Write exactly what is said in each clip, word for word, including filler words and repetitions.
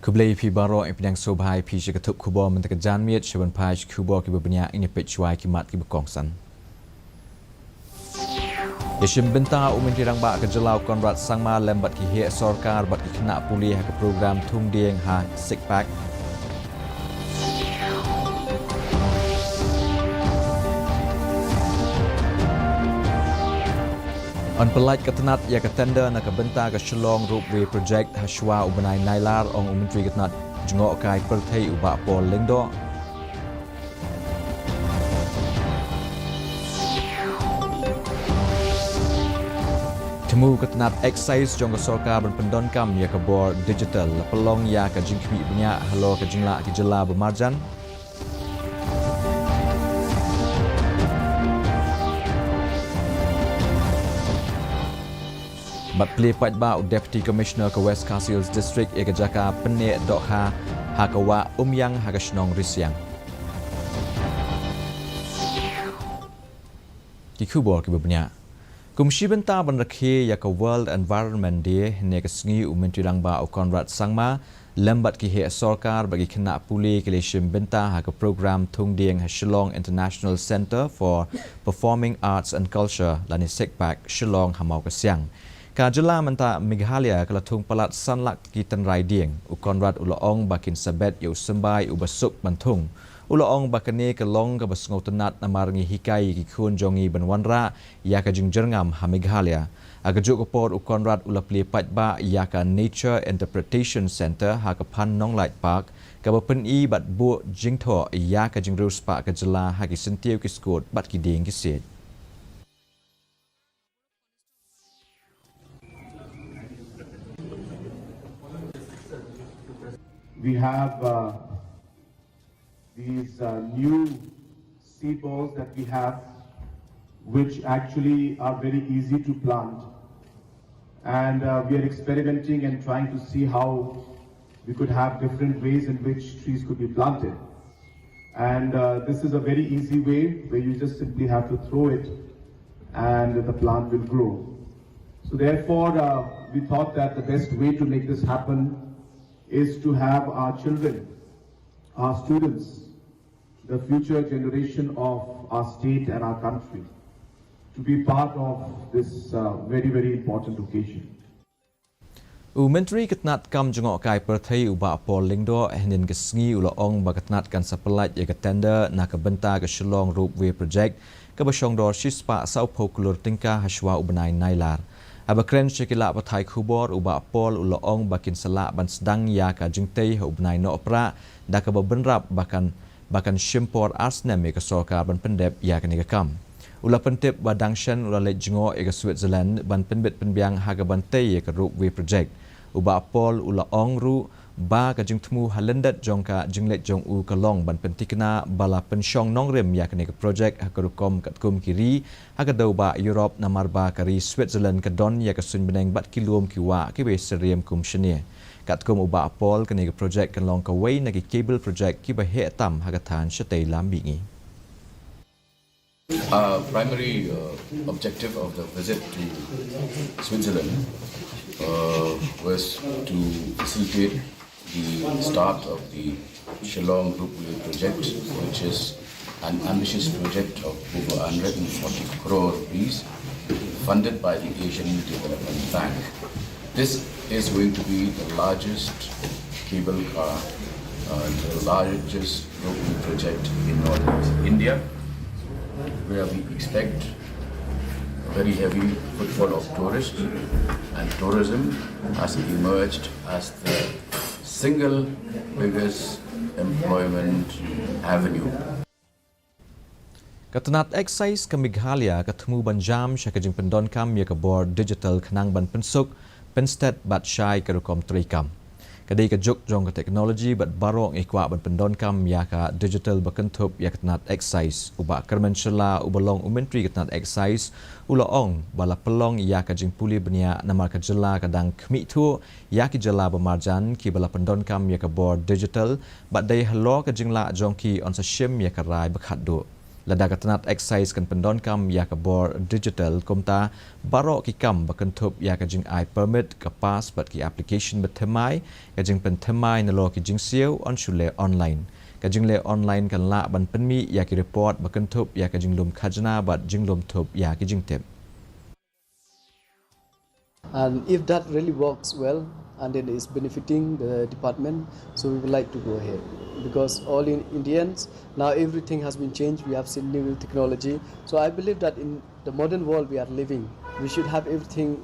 Khublei phi baroh, i pdiang sngewbha ïa phi sha ka thup khubor mynta ka janmiet. Sha ban peit ki khubor kiba bniah, ngin ïa peit shuwa ki mat kiba kongsan. Ïa shim bynta u Myntri Rangbah ka jylla u Conrad Sangma lem bad ki heh sorkar bad ki khynnah pule ha ka program thung dieng ha SICPAC. Yn pyllait ka tnat ïa ka tender na ka bynta ka Shillong Ropeway Project ha shuwa u bnai Nailar, ong u Myntri ka tnat jngohkai pyrthei u Bah Paul Lyngdoh. Thmu ka tnat excise jong ka sorkar ban pyndonkam ïa ka bor digital, la pynlong ïa ka jingkhmih bniah halor ka jinglah ki jylla ba marjan. Bad plie paidbah u Deputy Commissioner ka West Khasi Hills District ïa ka jaka pynneh dohkha ha ka wah Umïang ha ka shnong Risiang. Ki khubor kiba bniah. Kum shi bynta ban rakhe ïa ka World Environment Day, hynne ka sngi u Myntri Rangbah u Conrad Sangma lem bad ki heh sorkar bad ki khynnah pule ki la shim bynta ha ka program thung dieng ha Shillong International Centre for Performing Arts and Culture lane SICPAC Shillong ha Mawkasiang. Ka jylla mynta Meghalaya ka la thung palat san lak ki tynrai dieng. U Conrad u la ong ba kin sa bet ïa u symbai uba suk ban thung. U la ong ba kane ka long kaba sngewtynnat namar ngi hikai ïa ki khun jong ngi ban wanrah ïa ka jingjyrngam ha Meghalaya. Ha kajuh ka por u Conrad u la plie paidbah ïa ka Nature Interpretation Centre ha ka Phan Nonglait Park, kaba pyni bad buh jingthoh ïa ka jingriewspah ka jylla ha ki syntiew ki skud bad ki dieng ki siej. We have, uh, these, uh, new seed balls that we have, which actually are very easy to plant. And, uh, we are experimenting and trying to see how we could have different ways in which trees could be planted. And, uh, this is a very easy way where you just simply have to throw it and the plant will grow. So therefore, uh, we thought that the best way to make this happen is to have our children, our students, the future generation of our state and our country, to be part of this, uh, very, very important occasion. U Myntri ka tnat kam jngohkai pyrthei u Bah Paul Lyngdoh hynnin ka sngi u la ong ba ka tnat kan sa pyllait ïa ka tender na ka bynta ka Shillong Ropeway Project, kaba shongdor shispah sawphew klur tyngka ha shuwa u bnai Nailar. Haba kren sha ki lad pathai khubor u Bah Paul u la ong ba kin sa lah ban sdang ïa ka jingtei ha u bnai Nohprah da kaba bynrap ba kan ba kan shim por ar snem ïa ka sorkar ban pyndep ïa kane ka kam. U la pyntip ba dang shen u la leit jngoh ïa ka Switzerland ban pynbit pynbiang ha kaban tei ïa ka ropeway project. U Bah Paul u la ong ruh ba ka jingthmu ha lyndet jong ka jingleit jong u ka long ban pynthikna ba la pynshong nongrim ïa kane ka project ha ka rukom katkum ki ri ha ka dewbah Europe namar ba ka ri Switzerland ka don ïa ka suiñ bneng bad ki lum ki wah kiba ïasyriem kum shane. Katkum u Bah Paul, kane ka project kan long kawei na ki cable project kiba heh tam ha ka thaiñ shatei lam mihngi. Our primary, uh, objective of the visit to Switzerland, uh, was to facilitate the start of the Shillong Ropeway project, which is an ambitious project of over hundred and forty crore rupees, funded by the Asian Development Bank. This is going to be the largest cable car, uh, the largest ropeway project in northeast India, where we expect a very heavy footfall of tourists, and tourism has emerged as the single biggest employment avenue. Ka tnat Excise ka Meghalaya ka thmu ban jam sha ka jingpyndonkam ïa ka bor digital khnang ban pynsuk pynstet bad shai ka rukom treikam. Ka dei ka juk jong ka technology bad baroh ngi kwah ban pyndonkam ïa ka digital ba kynthup ïa ka tnat Excise. U Bah Kyrmen Shylla uba long u Myntri ka tnat Excise u la ong ba la pynlong ïa ka jingpule bniah namar ka jylla ka dang khmih thuh ïa ki jylla ba marjan kiba la pyndonkam ïa ka bor digital bad dei halor ka jinglah jong ki yn sa shim ïa ka rai ba khatduh. Lada ka tnat excise kan pyndonkam ïa ka bor digital, kumta baroh ki kam ba kynthup ïa ka jingai permit, ka pass bad ki application ba thymmai, ka jingpynthymmai nalor ki jingsiew yn shu leh online. Ka jingleh online kan lah ban pynmih ïa ki report ba kynthup ïa ka jinglum khajna bad jinglum thup ïa ki jingtip. And if that really works well and then is benefiting the department, so we would like to go ahead. Because all in Indians, now everything has been changed. We have seen new technology. So I believe that in the modern world we are living, we should have everything,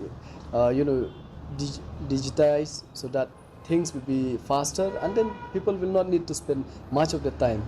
uh, you know, dig- digitized so that things will be faster and then people will not need to spend much of the time.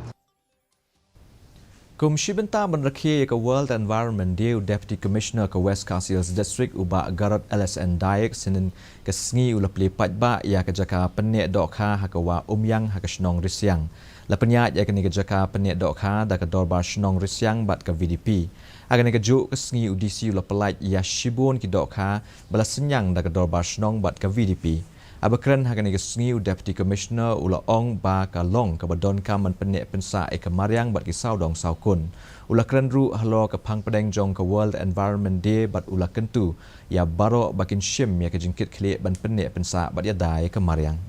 Kum shi bynta ban rakhe ïa ka World Environment Day, u Deputy Commissioner ka West Khasi Hills District, u Bah Garod L S N Diak, hynnin ka sngi u la plie paidbah ïa ka jaka pynneh dohkha ha ka Wah Umïang ha ka shnong Risiang. La pynïaid ïa kane ka jaka pynneh dohkha da ka Dorbar Shnong Risiang bad ka V D P. Ha kane kajuh ka sngi u D C u la pyllait ïa shibun ki dohkha ba la synñiang da ka Dorbar Shnong bad ka V D P. Haba kren ha kane ka sngi, u Deputy Commissioner u la ong ba ka long kaba donkam ban pynneh pynsah ïa ka mariang bad ki sawdong sawkun. U la kren ruh halor ka phang pdeng jong ka World Environment Day bad u la kyntu ïa baroh ba kin shim ïa ka jingkitkhlieh ban pynneh pynsah bad ïada ïa ka mariang.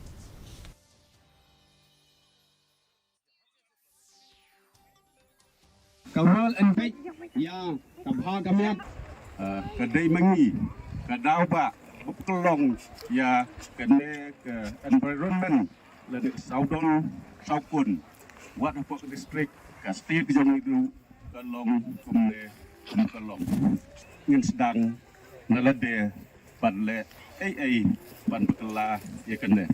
Ka World Environment Day ïa ka bha ka miat, eh, ka dei ma ngi ka daw ba ba pynlong ïa kane ka environment lane ka sawdong sawkun, wat hapoh ka district, ka state jong ngi ruh ka long kumne kum ka long. Ngin sdang na lade ban leh ei ei ban bakla ïa kane.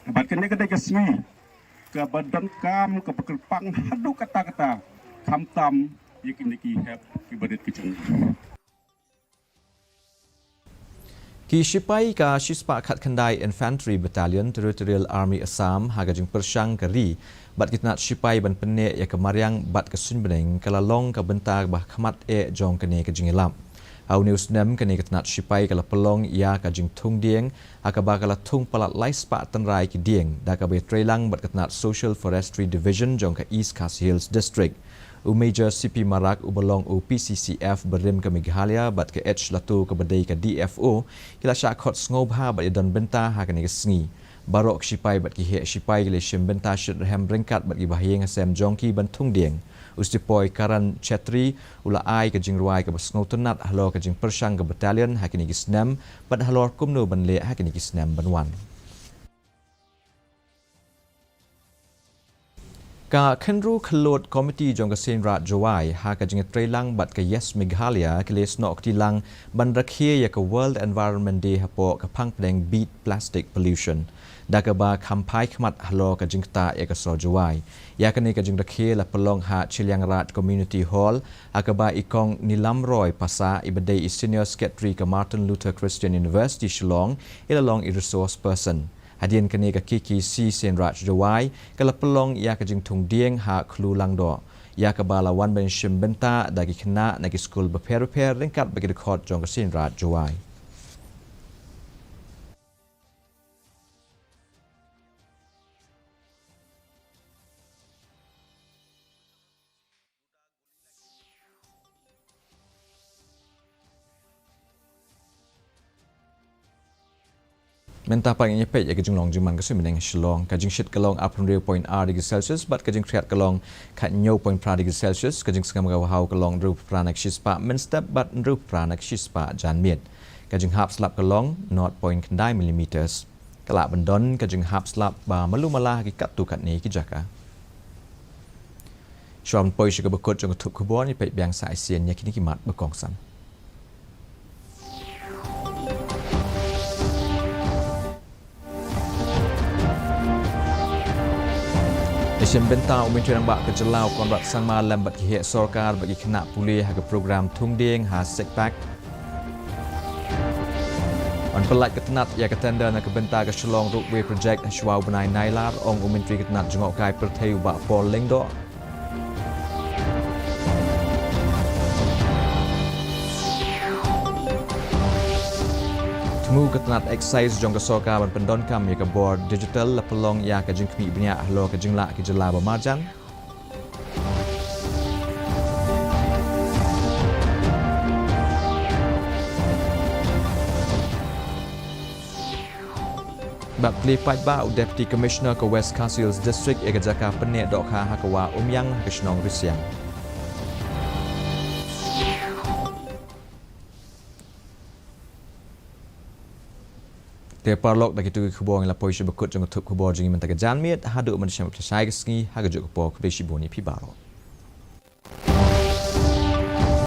Bad kane ka dei ka sngi kaba donkam, kaba kyrpang haduh katta katta, khamtam ïa kine ki hep kiba rit ki jong ngi. Ki shipai ka shispah khatkhyndai Infantry Battalion, Territorial Army Assam, ha ka jingpyrshang ka ri bad ki tnat shipai ban pynneh ïa ka mariang bad ka suiñbneng, ka la long ka bynta ba khmat eh jong kane ka jingïalap. Ha une u snem kane ka tnat shipai ka la pynlong ïa ka jingthung dieng, ha kaba ka la thung palat lai spah tynrai ki dieng, da kaba ïatreilang bad ka tnat Social Forestry Division jong ka East Khasi Hills District. U Major C P Marak uba long u P C C F barim ka Meghalaya bad ka H Lato kaba dei ka D F O, ki la shah khot sngewbha bad ïadon bynta ha kane ka sngi. Baroh ki shipai bad ki heh shipai ki la shim bynta shitrhem ryngkat bad ki bahaïing hasem jong ki ban thung dieng. U Sepoy Karan Chetri u la ai ka jingrwai kaba sngewtynnat halor ka jingpyrshang ka battalion ha kine ki snem bad halor kumno ban leh ha kine ki snem ban wan. Ka khynriew khyllood komiti jong ka Seiñ Raij Jowai ha ka jingïatreilang bad ka Yes Meghalaya ki la snoh kti lang ban rakhe ïa ka World Environment Day hapoh ka phang pdeng Beat Plastic Pollution, da kaba kham phai khmat halor ka jingktah ïa ka sor Jowai. Ïa kane ka jingrakhe la pynlong ha Chilliangraij Community Hall, ha kaba i Kong Nilam Roy Passah, iba dei i Senior Secretary ka Martin Luther Christian University Shillong, i la long i resource person. Hadien kane ka K K C Seiñ Raij Jowai ka la pynlong ïa ka jingthung dieng ha Khlu Langdoh, ïa kaba la wan ban shim bynta da ki khynnah na ki skul bapher bapher ryngkat bad ki dkhot jong ka Seiñ Raij Jowai. Mynta pat ngin ïa peit ïa ka jinglong jingman ka suiñ bneng ha Shillong. Ka jingshit ka long arphew hynriew point ar degree Celsius bad ka jingkhriat ka long khathynñiew point phra degree Celsius. Ka jingsngem ka bhaw ka long hynriewphew phra na ka shispah mynstep bad hynriewphew phra na ka shispah janmiet. Ka jinghap slap ka long nought point khyndai millimeters. Ka lah ban don ka jinghap slap ba malu mala ha ki katto katne ki jaka. Shuwa ban poi sha kaba kut jong ka thup khubor, ngin peit biang sa shisien ïa kine ki mat ba kongsan. Ïa shim bynta u Myntri Rangbah ka jylla u Conrad Sangma lem bad ki heh sorkar bad ki khynnah pule ha ka program thung dieng ha SICPAC. Ban pyllait ka tnat ïa ka tender na ka bynta ka Shillong Ropeway Project ha shuwa u bnai Nailar, ong u Myntri ka tnat jngohkai pyrthei u Bah Paul Lyngdoh. Thmu ka tnat excise jong ka sorkar ban pyndonkam ïa ka bor digital la pynlong ïa ka jingkhmih bniah halor ka jinglah ki jylla ba marjan. Bad plie paidbah u Deputy Commissioner ka West Khasi Hills District ïa ka jaka pynneh dohkha ha ka wah Umïang ha ka shnong Risiang. Te paralok, da kitu ki khubor ngi la poi sha ba kut jong ka thup khubor jong ngi mynta ka janmiet. Haduh ban ïashem bad shai ka sngi ha kajuh ka por, khublei shibun ïa phi baroh.